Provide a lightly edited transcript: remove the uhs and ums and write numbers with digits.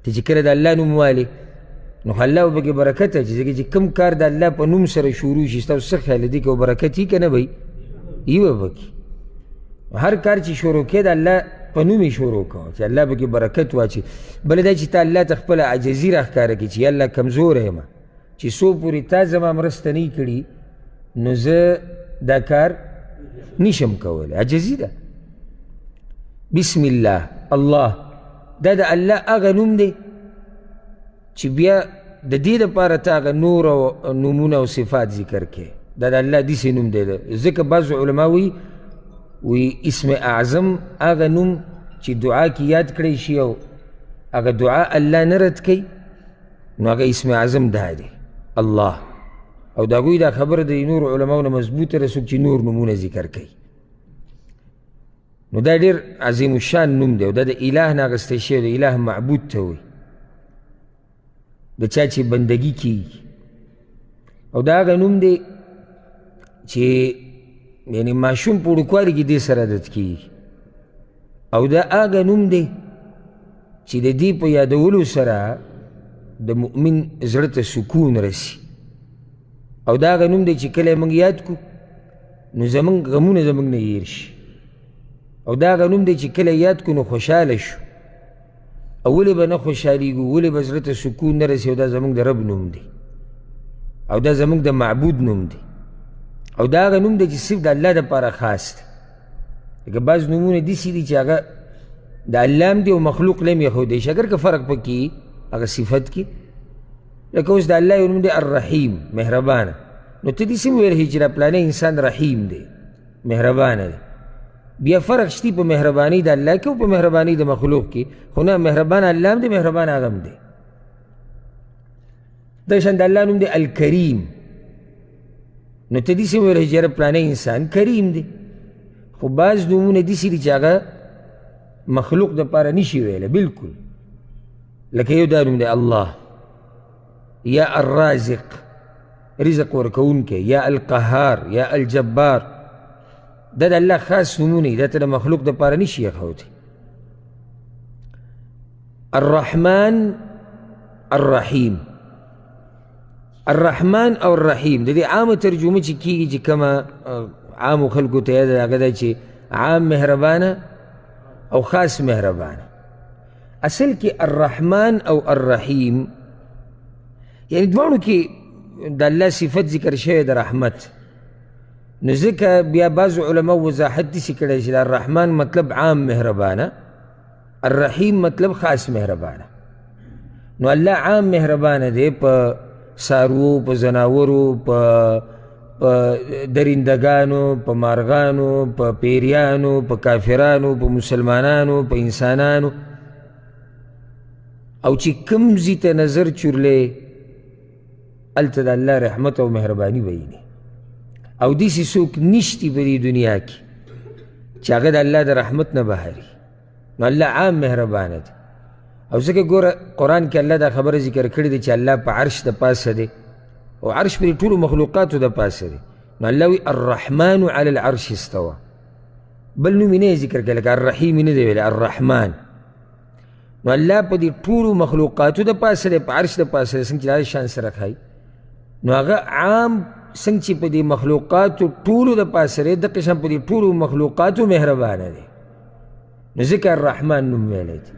ته چې کله د الله نوم والې نو خو الله به پکې برکت اچي، ځکه چې کوم کار د الله په نوم سره شروع شي، ستاسو څه خیال دی که برکت یي که نه به وي به پکې. هر کار چې شروع کړې د الله په نوم یې شروع کوه چې الله پکې برکت واچي. بله دا چې ته الله ته خپله عاجزي راښکاره کړې چې یا الله کمزوری یم، چې څو پورې تا زما مرسته نه کړي نو زه دا کار نشم کولی، عاجزي ده. بسم الله، الله دا د الله هغه نوم دی چې بیا د دې لپاره ته هغه نور او نومونه او صفات ذکر کړې. دا د الله داسې نوم دی، ځکه بعض علما وایي وی اسم اعظم هغه نوم چې دعا کې یاد کړی شي او هغه دعا الله نه رد کوي، نو هغه اسم اعظم دا دی الله. او د هغوی دا خبره د نور علماو نه مضبوطه ده، څوک چې نور نومونه ذکر کوي. نو دا ډېر عظیم الشان نوم دی او دا د اله نه اخیستی شوی دی. اله معبود ته وایي، د چا چې بندګي کیږي. او دا هغه نوم دی چې یعنې ماشوم په وړوکوالي کې دې سره عادت کیږي، او دا هغه نوم دی چې د دې په یادولو سره د مؤمن زړه ته سکون رسي. او دا هغه نوم دی چې کله یې موږ یاد کړو نو زموږ غمونه زموږ نه هېر شي. او دا هغه نوم دی چې کله یاد کړو نو خوشحاله شو، او ولې به نه خوشحالېږو، ولې به زړه ته سکون نه رسي؟ او دا زموږ د رب نوم دی، او دا زموږ د معبود نوم دی، او دا هغه نوم دی چې صرف د الله دپاره خاص دی. لکه بعض نومونه داسې دي چې هغه د الله هم دی او مخلوق له هم ایښودی شي، اګر که فرق پکې هغه صفت کې. لکه اوس د الله یو نوم دی الرحیم، مهربانه. نو ته داسې هم ویلی شي چې دا پلانی انسان رحیم دی، مهربانه دی. بیا فرق شته په مهرباني د الله کې او په مهرباني د مخلوق کې، خو نه، مهربان الله هم دی، مهربان هغه هم دی. دغه شان د الله نوم دی الکریم، نو ته داسې ویلی شي چې یاره پلانی انسان کریم دی. خو بعض نومونه داسې دي چې هغه مخلوق دپاره نشي ویلی بلکل. لکه یو دا نوم دی الله، یا الرازق رزق ورکوونکی، یا القهار، یا الجبار، دا د الله خاص نومونه دي، دا ته د مخلوق دپاره نشي ایښودی. الرحمن الرحیم، الرحمن او الرحیم د دې عامه ترجمه چې کېږي چې کومه عامو خلکو ته یاده، هغه ده چې عام مهربانه او خاص مهربانه. اصل کې الرحمن او الرحیم یعنی دواړو کې د الله صفت ذکر شوی د رحمت، نو ځکه بیا بعض علما وضاحت داسې کړی چې د الرحمن مطلب عام مهربانه، الرحیم مطلب خاص مهربانه. نو الله عام مهربانه دی په څاروو، په ځناورو، په درندګانو، په مارغانو، په پیریانو، په کافرانو، په مسلمانانو، په انسانانو. او چې کوم ځای ته نظر چورلی هلته د الله رحمت او مهرباني ویني. او داسې څوک نشتي په دې دنیا کې چې هغه د الله د رحمت نه بهر وي. نو الله عام مهربانه دی. او ځکه ګوره قرآن کې الله دا خبره ذکر کړې ده چې الله په عرش د پاسه دی، او عرش پر ټولو مخلوقاتو د پاسه دی. نو الله وایي الرحمن علی العرش استوی، بل نوم یې نه ذکر کړی، لکه الرحیم یې نه دی ویلی، الرحمن. نو الله په دې ټولو مخلوقاتو د پاسه دی، په عرش د پاسه دی، څنګه چې د شان سره ښایي. نو هغه عام څنګه چې په دې مخلوقاتو ټولو د پاسه دی، دقه شان په دې ټولو مخلوقاتو مهربانه دی. نو ځکه الرحمن نوم ویلی دی.